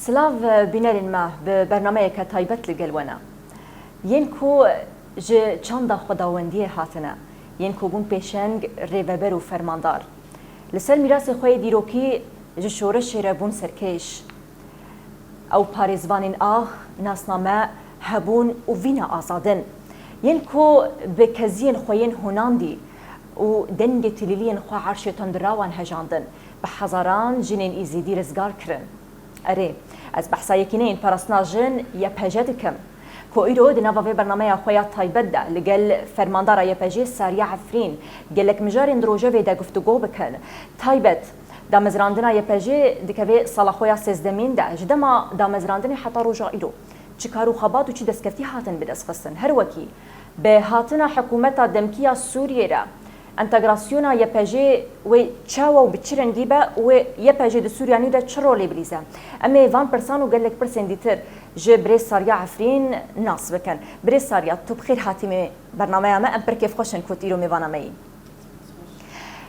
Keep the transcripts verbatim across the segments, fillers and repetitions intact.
Silav bînerên me, bi bernameyeke taybet li gel we ne. Yên ku ji çanda xwedawendiyê hatine, yên ku bûn pêşeng, rêveber û fermandar. Li ser mîrasê xwe yê dîrokî ji şoreşê re bûn serkêş. Ew parêzvanên ax, nasname, hebûn û vîna azad in. Yên ku bi keziyên xwe yên hunandî û dengê tilîliyên xwe erşê tundira wan hejandin, bi hezaran jinên Îzîdî rizgar kirin. Erê, ez behsa Yekîneyên Parastina Jin, Y P J, dikim, ku îro di nava vê bernameya xwe ya taybet de li gel fermandara Y P J Sariya Efrîn gelek mijarên di rojevê de guftûgo bikin. Taybet, damezrandina Y P J dikeve sala xwe ya sêzdemîn de, ji dema damezrandinê heta roja îro çi kar û xebat û çi destkeftî hatin bidestxistin? Her wekî, bi hatina hikûmeta demkî ya Sûriyê re, entegrasyona Y P J wê çawa û bi çi rengî be û wê Y P J di Sûriya nû de çi rolê bilîze? Em ê van pirsan û gelek pirsên dîtir ji birêz Sariya Efrîn nas bikin. Birêz Sariya, tu bi xêr hatî me bernameya me, em pir kêfxweş in ku tu îro mêvana me yî.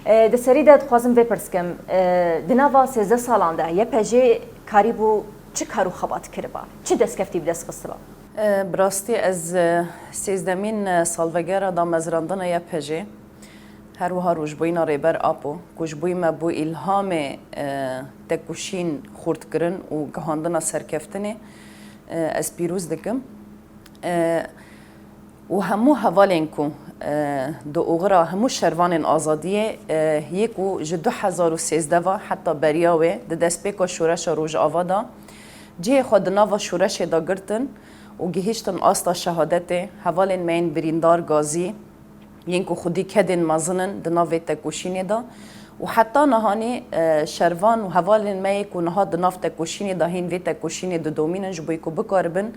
E, di serî de dixwazim vê pirs kim, e, di nava sêzdeh salan de Y P J karîbû çi kar û xebat kiriba? Çi destkeftî bi dest xistiba? E, bi rastî ez, e, sêzdemîn, e, salvegera damezrandina Y P J, her wiha rojbûyîna Rêber Apo, ku ji bo me bû îlhamê, e, tekoşîn xurtkirin û gihandina serkeftinê, e, ez pîroz dikim. E, û hemû hevalên ku, e, di oxira hemû şervanên azadiyê, e, yê ku ji du hezar û sêzdeh ve heta beriya wê di destpêka şoreşa Rojava de cihê xwe di nava şoreşê de girtin û gihîştin asta şehadetê, hevalên me yên birîndar, gazî, yên ku xwedî kedên mezin in di nav vê tekoşînê de û heta nihanî, e, şervan û hevalên me yê ku niha di nav tekoşînê de hîn vê tekoşînê didomînin ji bo ku bikaribin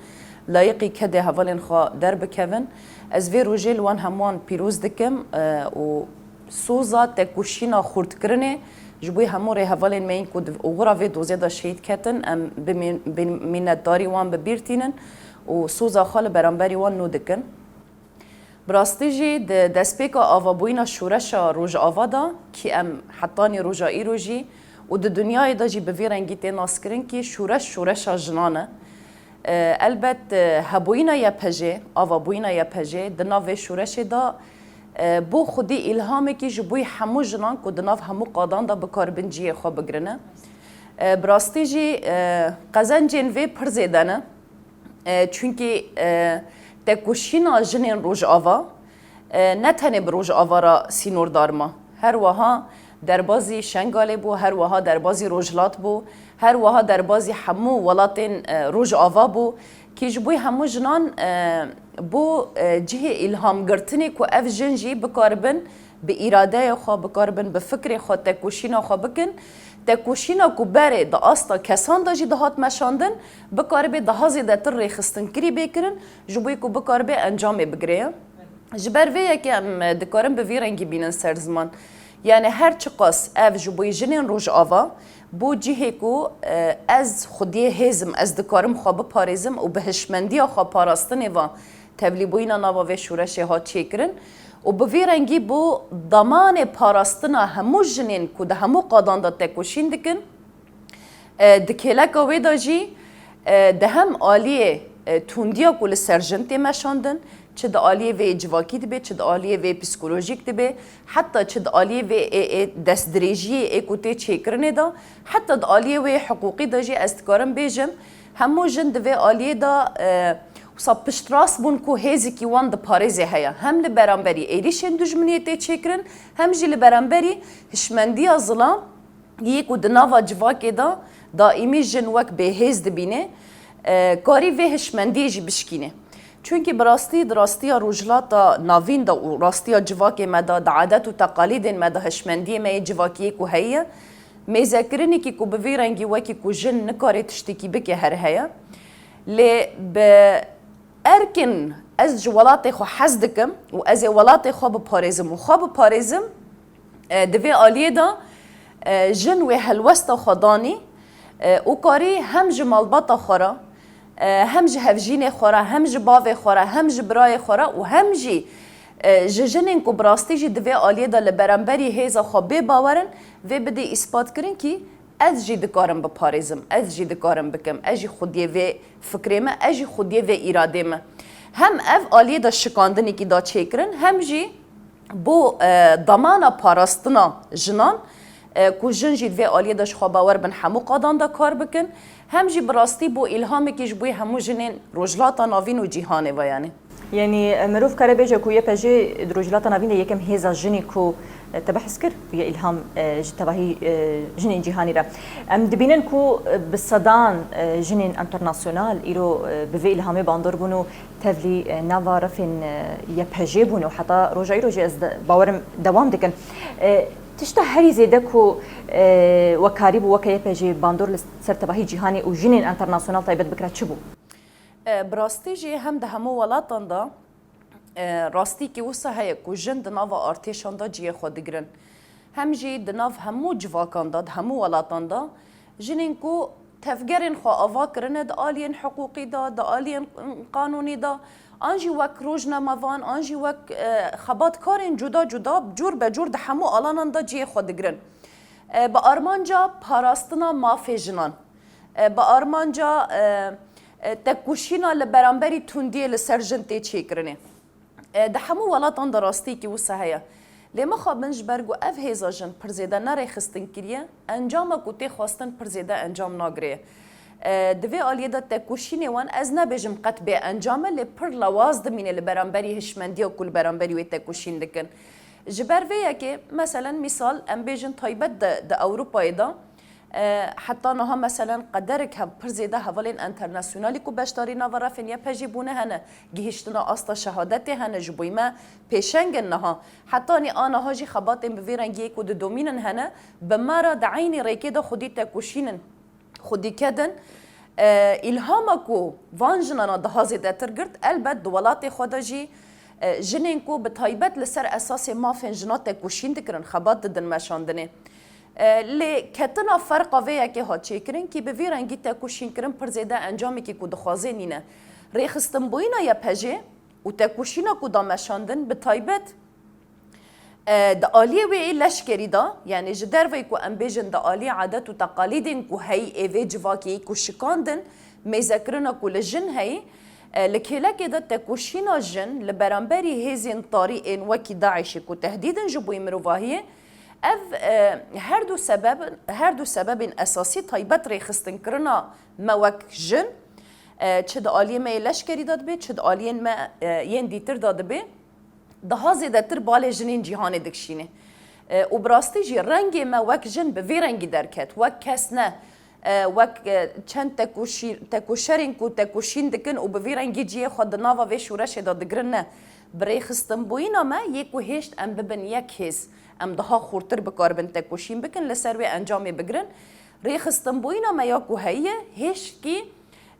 layiqî kedê hevalên xwe derbikevin. Ez vê rojê li wan hemûan pîroz dikim, e, û soza tekoşîna xurtkirinê ji bo hemû rêhevalên me yên ku di oxira vê dozê de şehîd ketin, em bi mî-, bi mînetdarî wan bi bîr tînin û soza xwe li beramberî wan nû dikin. Bi rastî jî di destpêka avabûyîna şoreşa Rojava de, kî em hetanî roja îro jî û di dinyayê de jî bi vî rengî tê naskirin kî şoreş, şoreşa jinan e. E, elbet, e, hebûyîna Y P J, avabûyîna Y P J di nav vê şoreşê de, e, bû xwedî îlhamekî ji bo hemû jinan ku di nav hemû qadan de bikaribin cihê xwe bigirine. E, bi rastî jî, e, qezencên vê pir zêde ne. E, çunkî, e, tekoşîna jinên Rojava, e, ne tenê bi Rojava re sînordar ma. Her wiha derbazî Şengalê bû, her wiha derbazî Rojhilat bû, her wiha derbazî hemû welatên, e, Rojava bû, kî ji bo hemû jinan, e, bû, e, cihê îlhamgirtinê ku ev jin jî bikaribin bi îradeya xwe bikaribin, bi fikrê xwe tekoşîna xwe bikin. Tekoşîna ku berê di asta kesan de jî dihat meşandin, bikaribe daha zêdetir rêxistinkirî bê kirin, ji bo ku bikaribe encamê bigire. Ji ber vê yekê em dikarin bi vî rengî bînin ser ziman. Yani her çiqas ev ji bo jinên Rojava bû cihê ku, e, ez xwediyê hêz im, ez dikarim xwe biparêzim û bi hişmendiya xwe parastinê ve tevlîbûyîna nava vê şoreşê hat çêkirin û bi vî rengî bû damanê parastina hemû jinên ku di hemû qadan de tekoşîn dikin. E, di kêleka wê de jî, e, di hem aliyê, e, tundiya ku li ser jin tê meşandin, çi di aliyê vê civakî dibe, çi di aliyê vê psîkolojîk dibe, heta çi di aliyê vê ê, ê destdirêjiyê ê ku tê çêkirinê de, heta di aliyê wê hiqûqî de jî ez dikarim bêjim, hemû jin di vê aliyê de, e, wisa piştrast bûn ku hêzekî wan di parêzê heye. Hem li beramberî êrîşên dijminiyê tê çêkirin, hem jî li beramberî hişmendiya zilam yê ku di nava civakê de daîmî jin wek bêhêz dibîne, e, karî vê hişmendiyê jî bişkîne. Çunkî bi rastî di rastiya Rojhilata Navîn de û rastiya civakê me de, di adet û teqalîdên me de hişmendiyê me yê civakiyê ku heye, mêzekirinekî ku bi vî rengî wekî ku jin nikare tiştekî bike here heye. Lê bi erkin ez ji welatê xwe hez dikim û ez ê welatê xwe biparêzim û xwe biparêzim, e, di vê aliyê de, e, jin wê helwesta xwe danî, e, û karî hem ji malbata xwe re, e, hem ji hevjînê xwe re, hem ji bavê xwe re, hem ji birayê xwe re û hem jî, e, ji jinên ku bi rastî jî di vê aliyê de li beramberî hêza xwe bê bawer in, vê bidê îspat kirin kî Ez jî dikarim biparêzim, ez jî dikarim bikim, ez jî xwediyê vê fikrê me, ez jî xwediyê vê îradê me. Hem ev aliyê de şikandinekî da çêkirin, hem jî bo, e, damana parastina jinan, e, ku jin jî di vê aliyê de ji xwe bawer bin hemû qadan de kar bikin, hem jî bi rastî bo îlhamekî ji bo hemû jinên Rojhilata Navîn û cîhanê ve yanî. Yanî, e, mirov kare bêje ku Y P J di Rojhilata Navîn de yekem hêza jinî ku, e, te behs kir, ku ye îlham, e, ji tevahî, e, jinên cîhanî re. Em dibînin ku, e, bi sedan, e, jinên enternasyonal îro, e, bi vê îlhamê bandor bûn û tevlî, e, nava refên, e, Y P J bûn û heta roja îro jî ez de, bawerim dewam dikin. E, tişta herî zêde ku, e, we karîbû weke Y P J bandor li ser tevahî cîhanê û jinên enternasyonal taybet bikira çi bû? E, bi rastî jî hem di hemû welatan de, e, rastîkî wisa heye ku jin di nava artêşan de cihê xwe digirin. Hem jî di nav hemû civakan de, di hemû welatan de jinên ku tevgerên xwe ava kirine di aliyên hiqûqî de, di aliyên qanûnî de, an jî wek rojnamevan, an jî wek, e, xebatkarên cuda cuda, cûr be cûr di hemû alanan de cihê xwe digirin. E, bi armanca parastina mafê jinan, e, bi armanca, e, e, tekoşîna li beramberî tundiyê li ser jin tê çêkirinê. E, di hemû welatan de rastiyekî wisa heye. Lê mixabin ji ber ku ev hêza jin pir zêde nerêxistin kiriye, encama ku tê xwestin pir zêde encam nagirê. E, di vê aliyê de tekoşînê wan ez nebêjim qet bê encam e, lê pir lewaz dimîne li beramberî hişmendiya ku li beramberî wê tekoşîn dikin. Ji ber vê yekê, meselen, mîsal, em bêjin taybet de di Ewropayê de, e, heta niha, meselen, qederek hev-, pir zêde hevalên enternasyonalî ku beşdarî nava refên Y P J bûne hene, gihiştina asta şehadetê hene, ji bo me pêşeng in niha. Hetanî a niha jî xebatên bi vê rengiyê ku didomînin hene, bi me re di eynî rêkê de xwedî tekoşînin. Xwedî kedin, e, îlhama ku van jinana daha zêdetir girt, elbet di welatê xwe de jî, e, jinên ku bi taybet li ser esasê mafên jina tekoşîn dikirin, xebat didin meşandinê. E, lê ketina ferqa vê yekê hat çêkirin kî bi vî rengî tekoşînkirin pir zêde encamekî ku dixwazê nîne. Rêxistinbûyîna Y P J û tekoşîna ku da meşandin bi taybet E, di aliyê wê yê leşkerî de, yanî ji derveyî ku em bêjin di aliyê adet û teqalîdên ku heyî ê vê civakê yî ku şikandin, mêzekirina ku li jin heyî, e, li kêlekê de tekoşîna jin li beramberî hêzên tarî ên wekî DAIŞê ku tehdîd in ji bo mirovahiyê, ev, e, her du sebeb, her du sebebên esasî taybet rêxistinkirina me wek jin, e, çi di aliyê me yê leşkerî de dibe, çi di aliyên me, e, yên dîtir de dibe, daha zêdetir balê jinên cîhanê dikişîne. E, û bi rastî jî rengê me wek jin bi vî rengî derket, wek kes ne, e, wek, e, çend tekoşî-, tekoşerên ku tekoşîn dikin û bi vî rengî cihê xwe di nava vê şoreşê de digirin ne. Bi rêxistinbûyîna me yê ku hêşt em bibin yek hêz, em daha xurtir bikaribin tekoşîn bikin, li ser wê encamê bigirin. Rêxistinbûyîna me ya ku heye, hêşkî,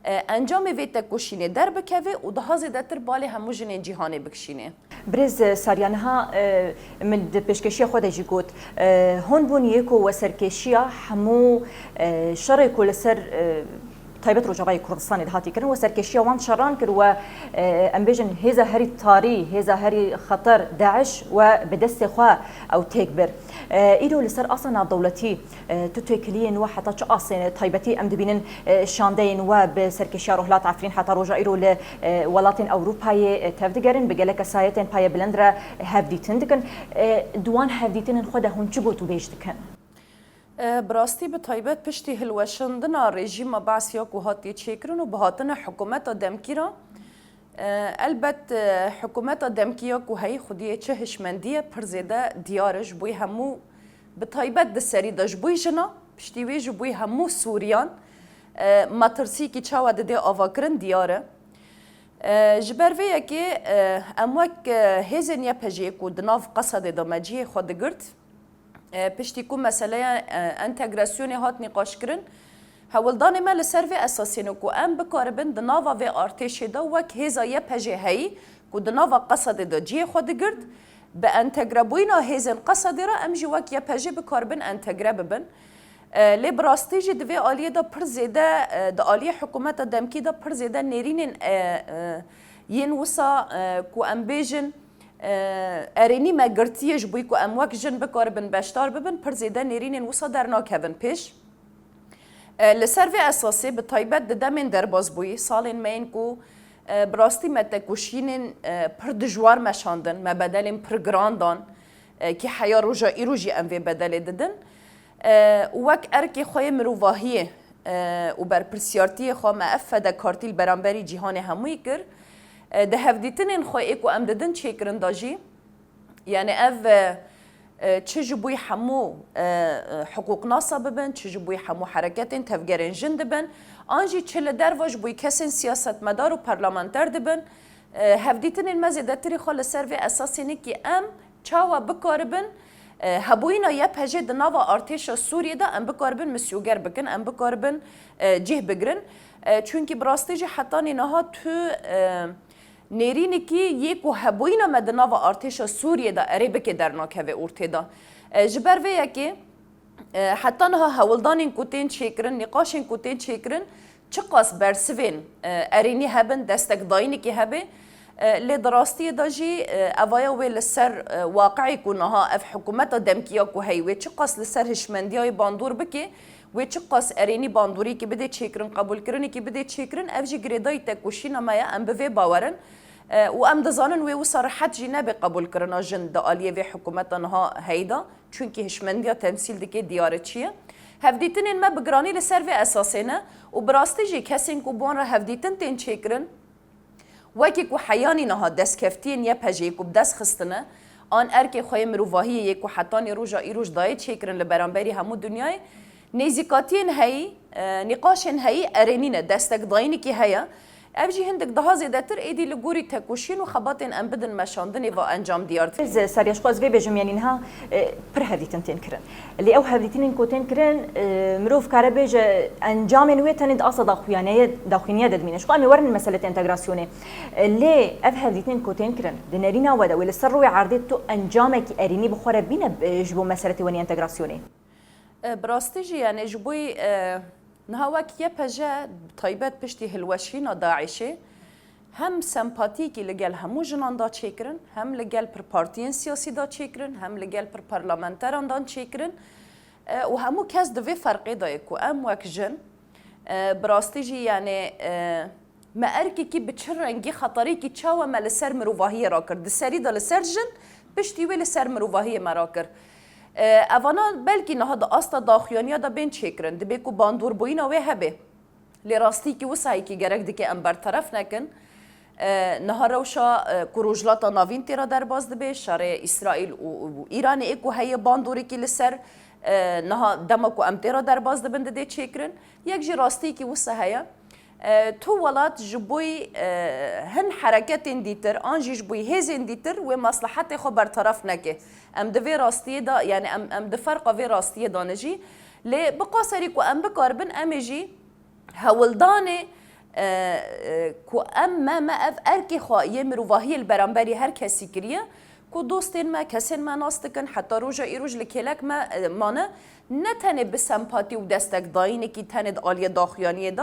e, encamê vê tekoşînê derbikeve û daha zêdetir balê hemû jinên cîhanê bikişîne. Birêz Sarya, niha, e, min di pêşkêşiya xwe de jî got, e, hûn bûn yê ku weserkêşiya hemû, e, şerê ku li ser, e, taybet Rojavayê Kurdistanê dihatî kirin, weserkêşiya wan şeran kir we, e, em bêjin hêza herî tarî, hêza herî xeter, DAIŞ we bi destê xwe ew têk bir. E, îro li ser asa navdewletî, e, tu têkiliyên we heta çi asê taybetî em dibînin, e, şandeyên we bi serkêşiya Rojhilat Efrîn heta roja îro li, e, welatên Ewropayê, e, tevdigerin, bi gelek kesayetên payebilind re hevdîtin dikin. E, di wan hevdîtinên xwe de hûn çi gotûbêj dikin? E, bi rastî bi taybet piştî hilweşandina rejîma Baas ya ku hatiye çêkirin û bi hatina hikûmeta demkî re, e, elbet, e, hikûmeta demkî ya ku heyî xwediyê çi hişmendî ye pir zêde diyar e ji bo hemû, bi taybet di serî de ji bo jina, piştî wê ji bo hemû Sûriyan, e, metirsîkî çawa didê avakirin diyar e. E, ji ber vê yekê, e, em wek, e, hêzên Y P J'ê ku di nav Qesedê de me cihê xwe digirt, e, piştî ku meseleya, e, entegrasyonê hat nîqaşkirin, hewldanê me li ser vê esasê ne ku em bikaribin di nava vê artêşê de wek hêza Y P J'ê heyî ku di nava Qesedê de cihê xwe digirt, bi entegrebûyîna hêzên Qesedê re em jî wek Y P J bikaribin entegre bibin. E, lê bi rastî jî di vê aliyê de pir zêde, e, di aliyê hikûmeta demkî de pir zêde nêrînên, e, e, yên wisa, e, ku em bêjin, e, erênî me girtiye ji bo ku em wek jin bikaribin beşdar bibin, pir zêde nêrînên wisa dernakevin pêş. E, li ser vê esasê, bi taybet di demên derbasbûyî, salên me yên ku, e, bi rastî me tekoşînên, e, pir dijwar meşandin, me bedelên pir giran dan, e, kî heya roja îro jî em vê bedelê didin. E, û wek erkê xwe yê mirovahiyê, e, û berpirsiyartiyê xwe me ev fedekartî li beramberî cîhanê hemûyî kir. E, di hevdîtinên xwe ê ku em didin çêkirin de jî, yani ev, e, e, çi ji bo hemû, e, e, hiqûqnasa bibin, çi ji bo hemû hereketên tevgerên jin dibin, an jî çi li derva ji bo kesên siyasetmedar û parlamenter dibin, e, hevdîtinên me zêdetirî xwe li ser vê esasê ne kî em çawa bikaribin, e, hebûyîna Y P G di nava artêşa Sûriyê de em bikaribin misyoger bikin, em bikaribin, e, cih bigrin. E, çunkî bi rastî jî hetanî niha tu, e, nêrînekî yê ku hebûyîna me di nava artêşa Sûriyê de erê bike dernakeve ortê de. E, ji ber vê yekê, e, heta niha hewldanên ku tên çêkirin, nîqaşên ku tên çêkirin, çiqas bersivên, e, erênî hebin, destekdayînekî hebe, e, lê di rastiyê de jî, e, evaya wê li ser, e, waqiê ku niha ev hikûmeta demkî ya ku heyî wê çiqas li ser hişmendiya wê bandor bike, wê çiqas erênî bandoriyekî bidê çêkirin, qebûlkirinekî bidê çêkirin, ev jî girêdayî tekoşîna me ye, em bi vê bawer in. E, û em dizanin wê wisa rehet jî nebe qebûlkirina jin di aliyê vê hikûmeta niha heyî de, çunkî hişmendiya temsîl dike diyar e çi ye. Hevdîtinên me bi giranî li ser vê esasê ne û bi rastî jî kesên ku bi wan re hevdîtin tên çêkirin, wekî ku heyanî niha destkeftiyên Y P G'yê ku bi dest xistine, an erkê xwe yê mirovahiyê yê ku hetanî roja îroj dayê çêkirin li beramberî hemû dinyayê, nêzîkatiyên heyî, e, nîqaşên heyî erênî ne, destekdayînekî heye. Ev jî hindik daha zêdetir êdî li gorî tekoşîn û xebatên em bidin meşandinê va encam diyar dikin. Ez, Serya, ji xwe ez vê bêjim, yanî niha, e, pir hevdîtin tên kirin. Lê ew hevdîtinên ku tên kirin, e, mirov kare bêje encamên wê tenê di asta daxuyaniyê, daxuyaniya de dimîne. Ji xwe em ê werin meselê entegrasyonê. E, lê ev hevdîtinên ku tên kirin, di nerîna we de wê li ser rûyê erdê tu encamekî erênî bi xwe re bîne, e, ji bo meseletê wenî entegrasyonê? E, bi rastî jî, yani ji bo, e, niha wek Y P G, bi taybet piştî hilweşîna DAIŞ'ê, hem sempatiyekî li gel hemû jinan da çêkirin, hem li gel pir partiyên siyasî da çêkirin, hem li gel pir parlamenteran dan çêkirin. E, û hemû kes di vê ferqê de ye ku em wek jin, e, bi rastî jî, yani, e, me erkekî bi çi rengî, xetarêkî çawa me li ser mirovahiyê rakir. Di serî de li ser jin, piştî wê li ser mirovahiyê me rakir. E, evana belkî niha di asta daxuyaniya de bên çêkirin, dibê ku bandorbûyîna wê hebe. Lê rastîkî wisa yekî gerek dike em berteref nekin. E, niha rewşa, e, ku Rojhilata Navîn tê re derbas dibe, şerê Îsraîl û, û Îranê ê ku heye bandorêkî li ser, e, niha dema ku em tê re derbas dibin didê çêkirin. Yek jî rastiyekî wisa heye. E, tu welat ji bo, e, hin hereketên dîtir an jî ji bo hêzên dîtir wê meslehetê xwe berteref neke. Em di vê rastiyê de, yani em, em di ferqa vê rastiyê de ne jî. Lê bi qaserî ku em bikaribin, em ê jî hewldanê, e, e, ku em me, me ev erkê xwe yê mirovahiyê li beramberî her kesî kiriye, ku dostên me, kesên me nas dikin, heta roja îroj li kêlek me, e, mane, ne tenê bi sempatî û destekdayînekî tenê di aliyê daxuyaniyê de,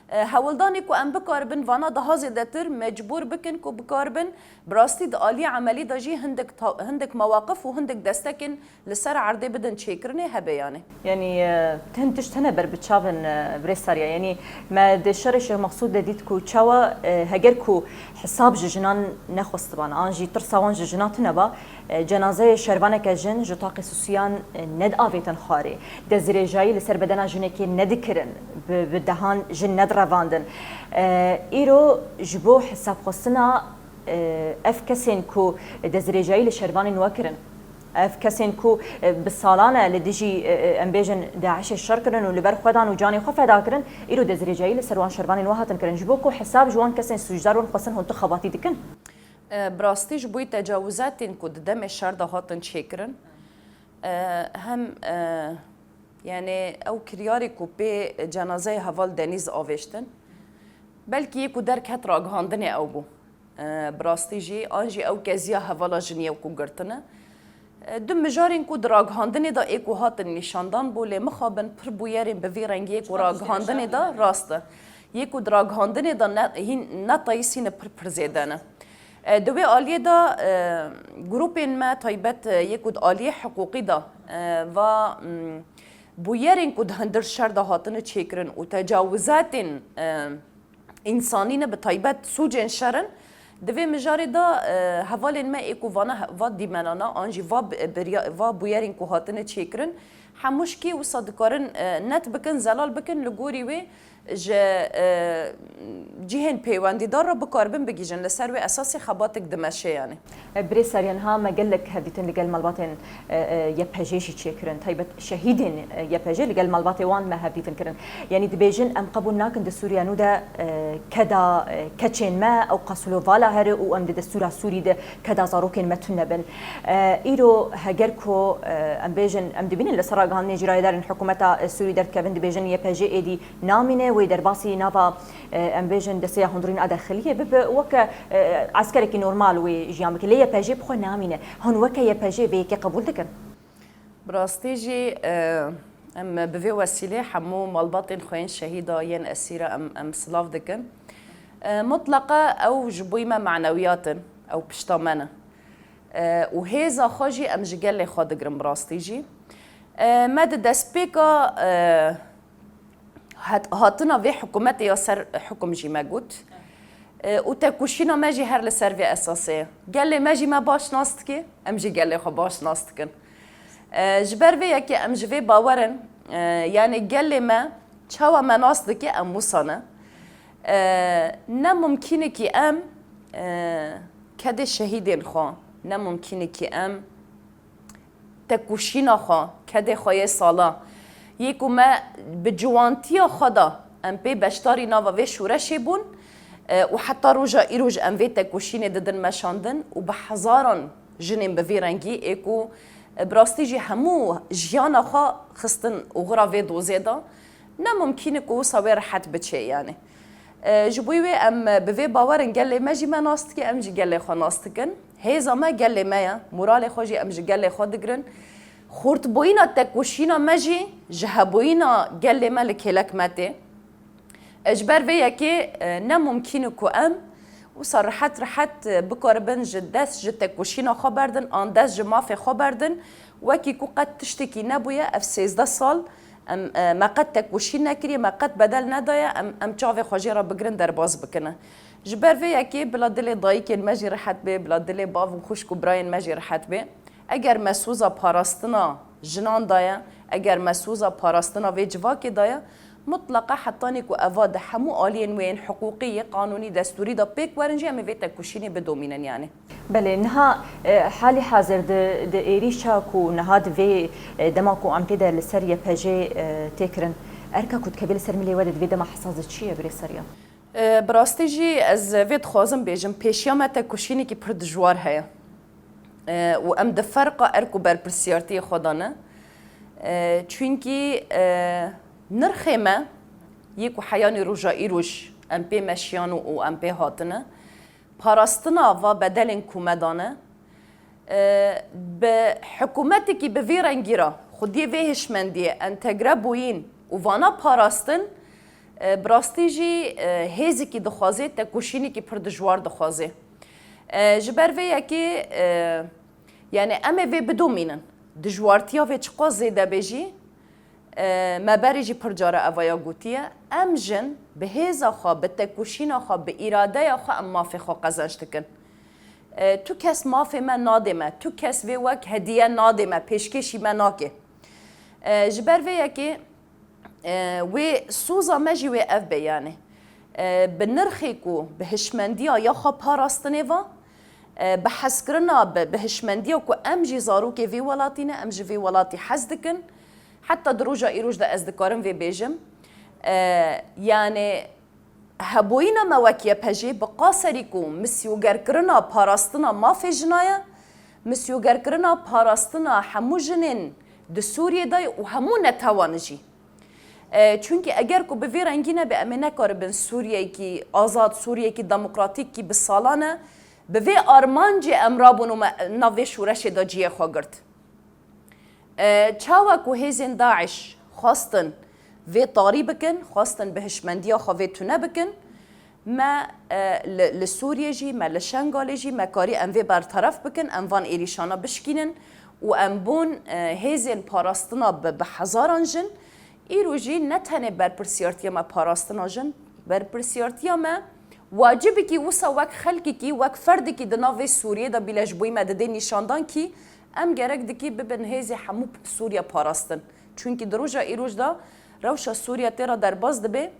e, hewldanê ku em bikaribin vana daha zêdetir mecbûr bikin ku bikaribin bi rastî di aliyê emelî de jî hindik ta-, hindik mewaqif û hindik destekên li ser erdê bidin çêkirinê hebe yanê. Yanî, e, hin tişt hene ber bi çav in, e, birêz Serya. Yanî me di şerê Şêx Mexsûd de dît ku çawa, e, heger ku hesab ji jinan nexwestiban, an jî tirsa wan ji jinan tune ba, e, cenazeyê şervaneke jin ji taqê Sûsiyan, e, nediavêtin xwarê. Destdirêjayî li ser bedena jinekê nedikirin, bi, bi dehan jin nedirevandin. E, îro ji bo hesabxwestina, e, ev kesên ku destdirêjayî li şervanên we kirin, ev kesên ku, e, bi salan e li dijî, e, e, em bêjin DAIŞ'ê şer kirin û li ber xwe dan û canê xwe feda kirin, îro destdirêjayî li ser wan şervanên we hatin kirin. Ji bo ku hesab ji wan kesên sûcdar wan xwestin hûn tu xebatî dikin? E, bi rastî ji bo tecawizatên ku di demê şer de hatin çêkirin, e, hem, e, yani ew kiryarê ku pê cenazeyê heval Denîz avêştin, belkî yê ku derket ragihandinê ew bû. E, bi rastî jî, an jî ew keziya hevala jiniyê ku girtine. E, du mijarên ku di ragihandinê de ê ku hatin nîşandan bû, lê mixabin pir bûyerên bi vî rengiyê ku ragihandinê de rast e. Yê ku di ragihandinê de ne, hîn ne tayîsîne pir pir zêde ne. E, di wê aliyê de, e, grûpên me taybet, e, yê ku di aliyê hiqûqî de, e, va, mm, Bûyerên ku di hundir şer de hatine çêkirin û tecawizatên, e, însanî ne, bi taybet sûcên şer in, di vê mijarê de, e, hevalên me ê ku vana, va dîmenana an jî va bi-, birya-, va bûyerên ku hatine çêkirin, hemû şikî wisa dikarin, e, net bikin, zelal bikin, li gorî wê ji, e, cihên pêwendîdar re bikaribin bigihîjin. Li ser wê esasê xebatek dimeşe, yanî. Birêz Sariya, niha me gelek hevdîtin li gel malbatên, e, e, Y P J jî çêkirin, taybet şehîdên, e, Y P J li gel malbatê wan me hevdîtin kirin. Yanî dibêjin, em qebûl nakin di Sûriya nû de, e, keda, e, keçên me ew qas û lovala here û em di destûra Sûrî de keda zarokên me tune bin. E, îro heger ku, e, em bêjin, em dibînin li ser ragihandinê jî rayedarên hikûmeta, e, Sûrî derdikevin, dibêjin Y P J êdî namîne, wê derbasî nava, e, em bêjin, desteya hundirîn a dexiliyê bibe, weke, e, eskerekî normal wê jiyan bike. Lê Y P J bi xwe namîne. Hûn weke Y P J vê yekê qebûl dikin? Bi rastî jî, e, em bi vê wesîlê hemû malbatên xwe yên şehîda, yên esîra em, em silav dikin. E, mutleqa ew ji bo me manewiyat in, ew pişta me ne. E, û hêza xwe jî em ji gelê xwe digirin bi rastî jî. E, me di destpêka, e, hat-, hatina vê hikûmetê ya ser hukum jî me got. E, û tekoşîna me jî her li ser vê esasê ye. Gelê me jî me baş nas dike, em jî gelê xwe baş nas dikin. E, ji ber vê yekê em ji vê bawer in, e, yanî gelê me çawa me nas dike, em wisa ne. E, ne mumkîn e kî em, e, kedê şehîdên xwe, ne mumkîn e kî em tekoşîna xwe, kedê xwe yê sala, yê ku me bi ciwantiya xwe de em pê beşdarî nava vê şoreşê bûn, e, û heta roja îroj em vê tekoşînê didin meşandin û bi hezaran jinên bi vî rengî ê ku, e, bi rastî jî hemû jiyana xwe xistin oxira vê dozê de, ne mumkîn e ku wisa wê rehet biçe, yanî. E, ji bo wê em bi vê bawer in, gelê me jî me nas dike, em jî gelê xwe nas dikin. Hêza me gelê me ye, moralê xwe jî em ji gelê xwe digirin. Xurtbûyîna tekoşîna me jî ji hebûyîna gelê me li kêlek me tê. E, ji ber vê yekê, e, ne mumkîn e ku em wisa rehet rehet, e, bikaribin ji dest ji tekoşîna xwe berdin, an dest ji mafê xwe berdin, wekî ku qet tiştekî nebûye ev sêzdeh sal. Em, e, me qet tekoşîn nekiriye, me qet bedel nedaye, em, em çavê xwe jê re bigirin, derbas bikine. Ji ber vê yekê bila dilê dayikên me jî rehet bê, bila dilê bav û xwişk û birayên me jî rehet bê. Eger me soza parastina jinan daye, eger me soza parastina vê civakê daye, mutleqa hetanî ku eva di hemû aliyên wê yên hiqûqî yê qanûnî destûrî de pêk werin jî em ê vê tekoşînê bidomînin, yanî. Belê, niha, e, halî hazir di, di êrîşa ku niha di vê, e, dema ku em tê de li ser Y P J, e, tê kirin, erka ku dikeve li ser milê we de di vê dema hesas de çi ye, Birêz Sariya? E, bi rastî jî ez vê dixwazim bêjim, pêşiya me tekoşînekî pir dijwar heye. E, û em di ferqa erk û berpirsiyartiyê xwe de ne. E, çunkî, e, nirxê me yê ku heyanî roja îroj em pê meşiyan û, û em pê hatine, parastina va bedelên ku me dane, e, bi hikûmetekî bi vî rengî re xwediyê vê hişmendiyê entegre bûyîn û vana parastin, e, bi rastî jî, e, hêzekî dixwaze, tekoşînekî pir dijwar dixwaze. E, ji ber vê yekê, e, yanî em ê vê bidomînin. Dijwartiya vê çiqas zêde be jî, E, me berê jî pir cara evaya gotiye, em jin bi hêza xwe, bi tekoşîna xwe, bi îradeya xwe em mafê xwe qezenc dikin. E, tu kes mafê me nadê me, tu kes vê wek hediye nadê me, pêşkêşî me nake. E, ji ber vê yekê, e, wê soza me jî wê ev be, yanî. E, bi nirxê ku bi hişmendiya ya xwe parastinê ve, e, bi hezkirina, bi, bi hişmendiya ku em jî zarokê vê welatî ne, em ji vê welatî hez dikin. Heta di roja îroj de ez dikarim vê bêjim. E, yanî hebûyîna me wek Y P J bi qaserî ku misyogerkirina parastina mafê jina ye, misyogerkirina parastina hemû jinên di Sûriyê de ye û hemû netewan jî. E, çunkî eger ku bi vî rengî nebe, em ê nekaribin Sûriyeyekî azad, Sûriyeyekî demokratîk kî bi salan e, bi vê armancê em rabûn û me nav vê şoreşê de cihê xwe girt. E, çawa ku hêzên DAIŞ xwestin vê tarî bikin, xwestin bi hişmendiya xwe vê tune bikin, me, e, li, li Sûriyê jî, me li Şengalê jî, me karî em vê berteref bikin, em van êrîşana bişkînin û em bûn, e, hêzên parastina bi, bi hezaran jin, îro jî ne tenê berpirsiyartiya me parastina jin, berpirsiyartiya me wacibekî wisa wek xelkekî, wek ferdekî di nav vê Sûriyê de bîle ji bo me didê nîşandan kî em gerek dikî bibin hêzê hemû Sûriya parastin. Çunkî di roja îroj de rewşa Sûriya tê re derbas dibe,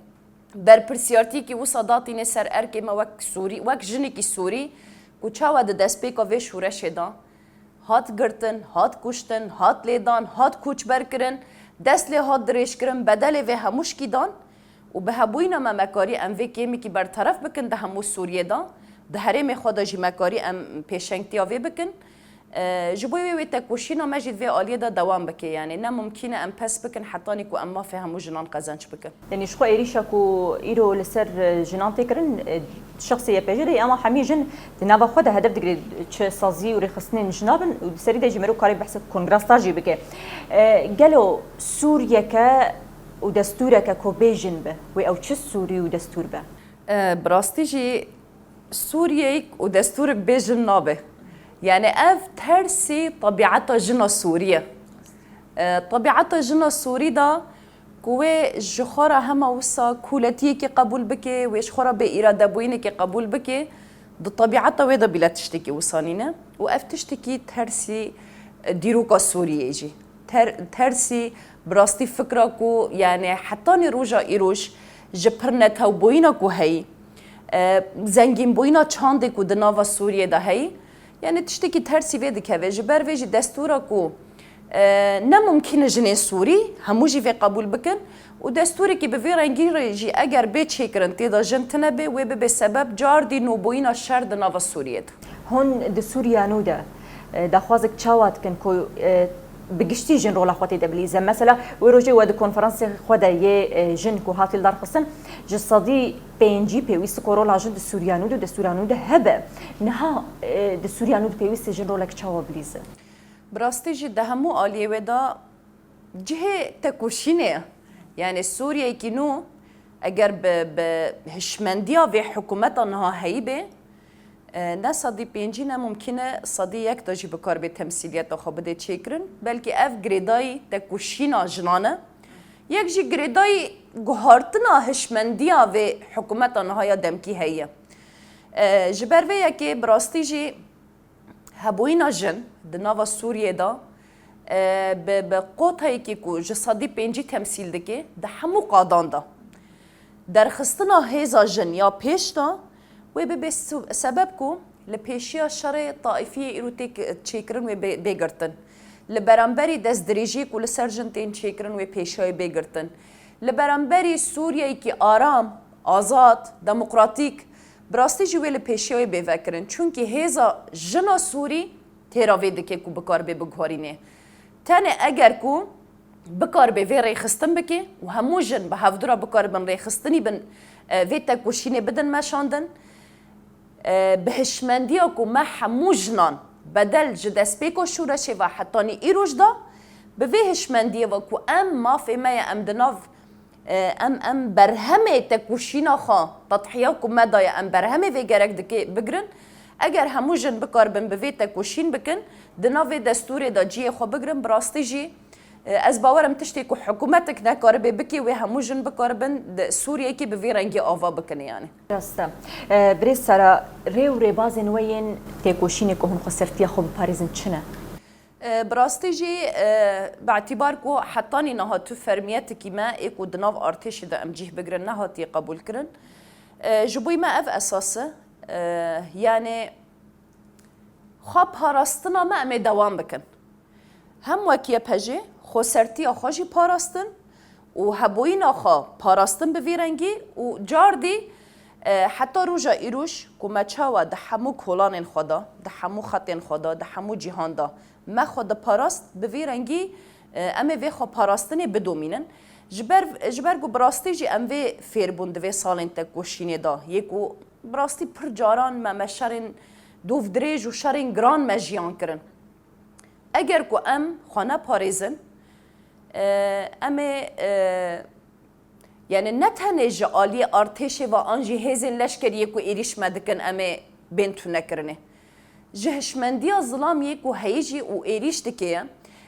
berpirsiyartiyekî wisa datîne ser erkê me wek Sûrî, wek jinekî Sûrî ku çawa di destpêka vê şoreşê de hat girtin, hat kuştin, hat lêdan, hat koçber kirin, dest lê hat dirêjkirin, bedelê vê hemû şikî dan û bi hebûyîna me me karî em vê kêmikî berteref bikin di hemû Sûriyê de, di herêmê xwe de jî me karî em pêşengtiya vê bikin. E, ji bo wê, wê tekoşîna me jî di vê aliyê de dewam bike. Yanî ne mumkîn e em pes bikin hetanî ku em mafê hemû jinan qezenc bikin. Yanî ji xwe êrîşa ku îro li ser, e, jinan tê kirin, e, şexsê Y P J de ye, ama hemî jin di nava xwe de hedef digire çi sazî û rêxistinên jina bin û di serî de jî mero karê behsa kongrestar jî bike. E, gelo Sûriyeke û destûreke ku bê jin be, wê ew çi Sûrî û destûr be? E, bi rastî jî Sûriyeyek û destûrek bê jin nabe. Yanî ev tersî tebiata jina Sûrî ye. E, tebiata jina Sûrî de ku wê ji xwe re hema wisa kûletiyekê qebûl bike, wê ji xwe re bêîradebûyînekê qebûl bike, di tebiata wê de bîle tiştekî wisa nîne û ev tiştekî tersî, e, dîroka Sûriyê jî. Ter-, tersî bi rastî fikra ku, yanî hetanî roja îroj ji pirnetewbûyîna ku heyî, e, zengînbûyîna çandê ku di nava Sûriyê de heyî, yanî tiştekî tersî vê dikeve. Ji ber vê jî destûra ku, e, ne mumkîn e jinên Sûrî hemû jî vê qebûl bikin û destûrekî bi vî rengî re jî eger bê çêkirin tê de jin tine bê, wê bibe sebeb cardî nûbûyîna şer di nava Sûriyê de. Hûn di Sûriya nû de, e, daxwazek çawa dikin ku, e, bi giştî jin rola xwe tê de bilîze? Mesela, wê rojê we di konferansê xwe de yê, e, jin ku hatiye lidarxistin, ji sedî pêncî pêwîst ku rola jin di Sûriya nû de, di Sûriya nû de hebe. Niha, e, di Sûriya nû de pêwîst e jin rolek çawa bilîze? Bi rastî jî di hemû aliyê wê de cihê tekoşînê ye. Yanî Sûriyeyekî nû eger bi, bi hişmendiya vê hikûmeta niha heyî bê, e, ne sedî pêncî ne mumkîn e sedî yek de jî bikaribe temsîliyeta xwe bide çêkirin. Belkî ev girêdayî tekoşîna jinan e. Yek jî girêdayî guhartina hişmendiya vê hikûmeta niha ya demkî heye. E, ji ber vê yekê bi rastî jî hebûyîna jin di nava Sûriyê de, e, bi, bi kotayekî ku ji sedî pêncî temsîl dike, di hemû qadan de derxistina hêza jin ya pêş de wê bibe su-, sebeb ku li pêşiya şerê taîfiyê îro tê ki-, çêkirin wê bê, bê girtin. Li beramberî destdirêjiyê ku li ser jin tên çêkirin wê pêşiyayê bê girtin. Li beramberî Sûriyeyekî aram, azad, demokratîk, bi rastî jî wê li pêşiyayê bê vekirin. Çunkî hêza jina Sûrî têra vê dike ku bikaribe biguherîne. Tenê eger ku bikaribe vê rêxistin bike û hemû jin bi hevdû re bikaribin rêxistinî bin, e, vê tekoşînê bidin meşandin, e, bi hişmendiya ku me hemû jinan bedel ji destpêka şoreşê ve hetanî îroj da, bi vê hişmendiyê ve ku em mafê me ye, em di nav, e, em, em berhemê tekoşîna xwe, tedhiya ku me daye, em berhemê vê gerek dike bigirin. Eger hemû jin bikaribin bi vê tekoşîn bikin, di nav vê destûrê de cihê xwe bigirin, bi rastî jî, e, ez bawer im tiştê ku hikûmetek nekaribe bike, wê hemû jin bikaribin di Sûriyeyekî bi vî rengî ava bikin, yanî. Rast e. E, birêz Sara, rê û rêbazên we yên têkoşînê ku hûn xwesertiya xwe biparêzin çi ne? E, bi rastî jî, e, bi îtîbar ku hetanî niha tu fermiyetekî me ê ku di nav artêşê de em cih bigirin nehatiye qebûlkirin, e, ji bo me ev esas e. E, yanî xwe parastina me em ê dewam bikin. Hem wek Y P J xwesertiya xwe jî parastin û hebûyîna xwe parastin bi vî rengî û cardî, e, heta roja îroj ku me çawa di hemû kolanên xwe de, di hemû xetên xwe de, di hemû cîhan de me xwe diparast, bi vî rengî, e, em ê vê xwe parastinê bidomînin. Ji ber, ji ber ku bi rastî jî em vê fêr bûn di vê salên tekoşînê de, yê ku bi rastî pir caran me, me şerên dovdirêj û şerên giran me jiyan kirin. Eger ku em xwe neparêzin, e, em ê, e, yanî ne tenê ji aliyê artêşê ve an jî hêzên leşkeriyê ku êrîş me dikin, em ê bên tunekirinê. Ji hişmendiya zilam yê ku heyî jî û êrîş dike ye,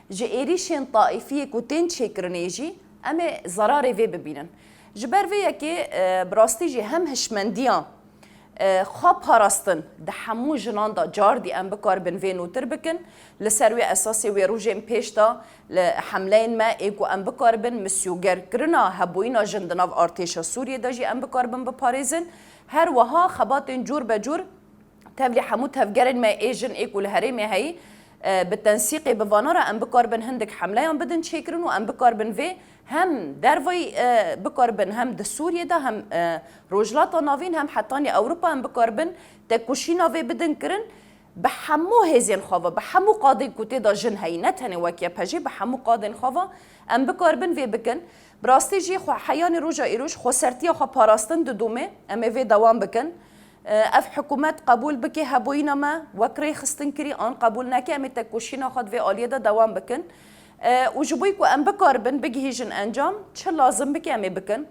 ji êrîşên taîfî yê ku tên çêkirinê jî em ê zerarê vê bibînin. Ji ber vê yekê, e, bi rastî jî hem hişmendiya, e, xwe parastin di hemû jinan de cardî em bikaribin vê nûtir bikin. Li ser wê esasê wê rojên pêş de li hemleyên me ê ku em bikaribin misyogerkirina hebûyîna jin di nav artêşa Sûriyê de jî em bikaribin biparêzin. Her wiha xebatên cûr be cûr tevlî hemû tevgerên me ê jin ê ku li herêmê heyî, e, bi tensîqê bi vana re em bikaribin hindik hemleyan bidin çêkirin û em bikaribin vê hem dervayî, e, bikaribin hem di Sûriyê de hem, e, Rojhilata Navîn hem hetanî Ewropa em bikaribin tekoşîna vê bidin kirin. Bi hemû hêzên xwe ve, bi hemû qadên ku tê de jin heyî, ne tenê wek Y P G, bi hemû qadên xwe ve em bikaribin vê bikin. Bi rastî jî xwe heyanî roja îroj xwesertiya xwe parastin didome, em ê vê dewam bikin. Ev hikûmet qebûl bike hebûyîna me, wek rêxistinkirî an qebûl neke, em ê tekoşîna xwe di vê aliyê de dewam bikin. Û ji bo ku em bikaribin bigihîjin encam, çi lazim bike em ê bikin.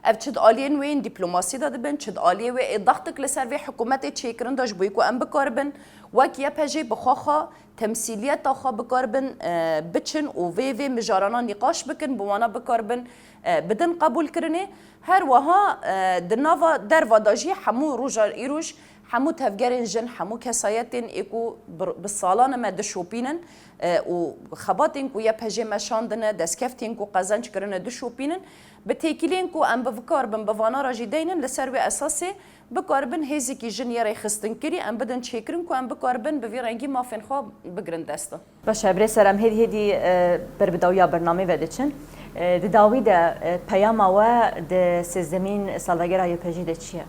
Ev çi di aliyên wê yên dîplomasî de dibin, çi di aliyê wê ê daxtik li ser vê hikûmetê çêkirin de ji bo ku em bikaribin wek Y P G bi xwe xwe temsîliyeta xwe bikaribin, e, biçin û vê, vê mijarana nîqaş bikin, bi wana bikaribin, e, bidin qebûlkirinê. Her wiha, e, di nava derva de jî hemû roja îroj, hemû tevgerên jin, hemû kesayetên ê ku bi, bi salan e me dişopînin, e, û xebatên ku Y P G meşandine, destkeftên ku qezenc kirine dişopînin, bi têkiliyên ku em bi bikaribin bi vana re jî deynin, li ser wê esasê bikaribin hêzekî jin yê rêxistinkirî em bidin çêkirin ku em bikaribin bi vî rengî mafên xwe bigrin dest. Baş e, birêz Serem, hêdî hêdî, e, berbidawiya bernamê ve diçin. E, di dawî de, e, peyama we di sêzdemîn salvegera Y P G de çi ye?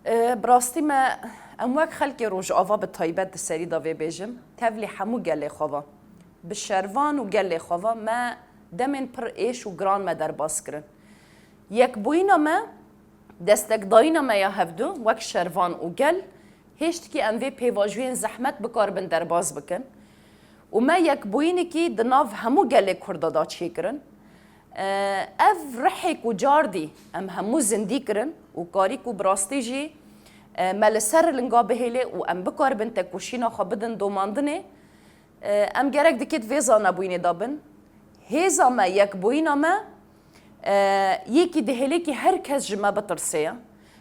E, bi rastî me, em wek xelkê Rojava bi taybet di serî de vê bêjim, tevlî hemû gelê xwe ve, bi şervan û gelê xwe ve me demên pir êş û giran me derbas kirin. Yekbûyîna me, destekdayîna me ya hevdu wek şervan û gel, hêştikî em vê pêvajoyên zehmet bikaribin derbas bikin û me yekbûyînekî di nav hemû gelê Kurda de çêkirin. E, ev rihê ku cardî em hemû zindî kirin û karî ku bi rastî jî, e, me li ser linga bihêle û em bikaribin tekoşîna xwe bidin domandinê, e, em gerek dikê di vê zanebûyînê de bin. Hêza me, yekbûyîna me, e, yekî dihêlekî her kes ji me bitirse ye.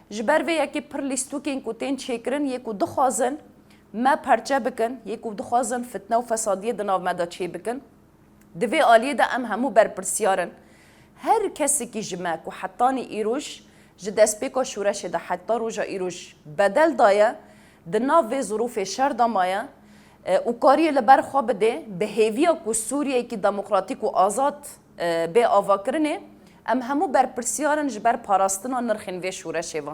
Ji ber vê yekê pir lîstokên ku tên çêkirin, yê ku dixwazin me perçe bikin, yê ku dixwazin fitne û fesadiyê di nav me de çê bikin. Di vê aliyê de em hemû berpirsiyar in. Her kesekî ji me ku hetanî îroj ji destpêka şoreşê de heta roja îroj bedel daye, di nav vê zirûfê şer de maye, e, û kariye li ber xwe bide, bi hêviya ku Sûriyeyekî demokratîk û azad, e, bê avakirinê, em hemû berpirsiyar in ji ber parastina nirxên vê şoreşê ve.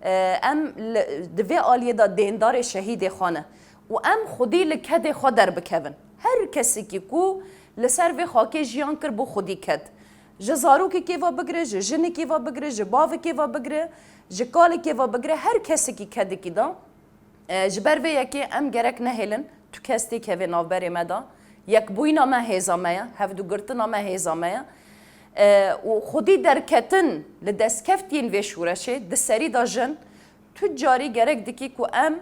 E, em li, di vê aliyê de dêndarê şehîdê xwe ne û em xwedî li kedê xwe derbikevin. Her kesekî ku li ser vê xakê jiyan kir bû xwedî ked. Ji zarokekê ve bigire, ji jinekê ve bigire, ji bavekê ve bigire, ji kalekê ve bigire, her kesekî kedekî da. E, ji ber vê yekê em gerek nehêlin tu kes têkeve navberê me de. Yekbûyîna me hêza me ye, hevdûgirtina me hêza me ye. E, û xwedî derketin li destkeftiyên vê şoreşê di serî de jin tu carî gerek dikî ku em,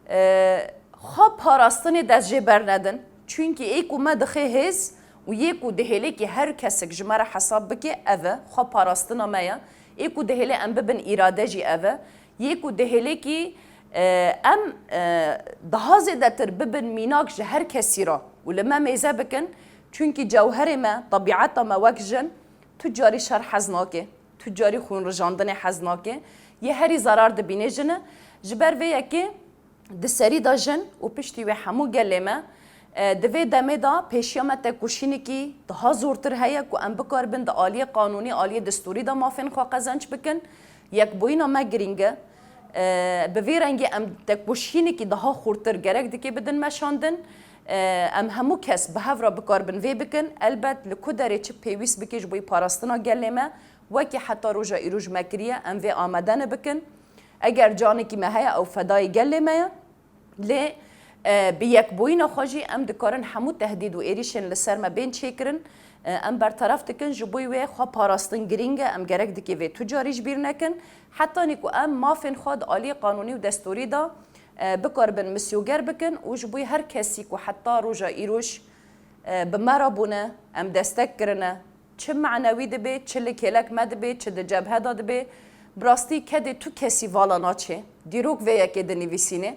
e, xwe parastinê dest jê bernedin. Çunkî ê ku me dixe hêz û yê ku dihêlekî her kesek ji me re hesab bike ev e, xwe parastina me ye. Ê ku dihêle em bibin îrade jî ev e. Yê ku dihêlekî, e, em, e, daha zêdetir bibin mînak ji her kesî re û li me mêze bikin. Çunkî cewherê me, tebîeta me wek jin tu carî şer hez nake, tu carî xûnrijandinê hez nake. Yê herî zarar dibîne jin e. Ji ber vê yekê di serî de jin û piştî wê hemû gelê me, e, di vê demê de pêşiya me tekoşînekî daha zortir heye ku em bikaribin di aliyê qanûnî, aliyê destûrî de mafên xwe qezenc bikin. Yekbûyîna me girîng e. E, bi vî rengî em tekoşînekî daha xurtir gerek dike bidin meşandin. E, em hemû kes bi hev re bikaribin vê bikin. Elbet li ku derê çi pêwîst bike ji bo parastina gelê me, wekî heta roja îroj me kiriye, em vê amade ne bikin. Eger canekî me heye, ew fedayê gelê me ye. Lê, e, bi yekbûyîna xwe jî em dikarin hemû tehdîd û êrîşên li ser me bên çêkirin, e, em berteref dikin. Ji bo wê xwe parastin girîng e, em gerek dike vê tu carî ji bîr nekin. Hetanî ku em mafên xwe di aliyê qanûnî û destûrî de, e, bikaribin misyoger bikin û ji bo her kesî ku heta roja îroj, e, bi me re bûne, em destek kirine, çi manewî dibe, çi li kêlek me dibe, çi di cebhe de dibe, bi rastî kedê tu kesî vala naçe. Dîrok vê yekê dinivîsîne.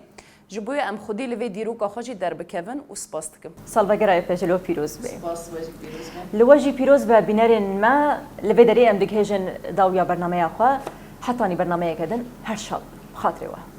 Ji bo em xwedî li vê dîroka xwe jî derbikevin û spas dikim. Salvegera YPJ'ê li we pîroz be. Spas, we jî pîroz be. Li we jî pîroz be bînerên me, li vê derê em digihêjin dawiya bernameya xwe. Hetanî bernameyeke din, her şad, bi xatirê we.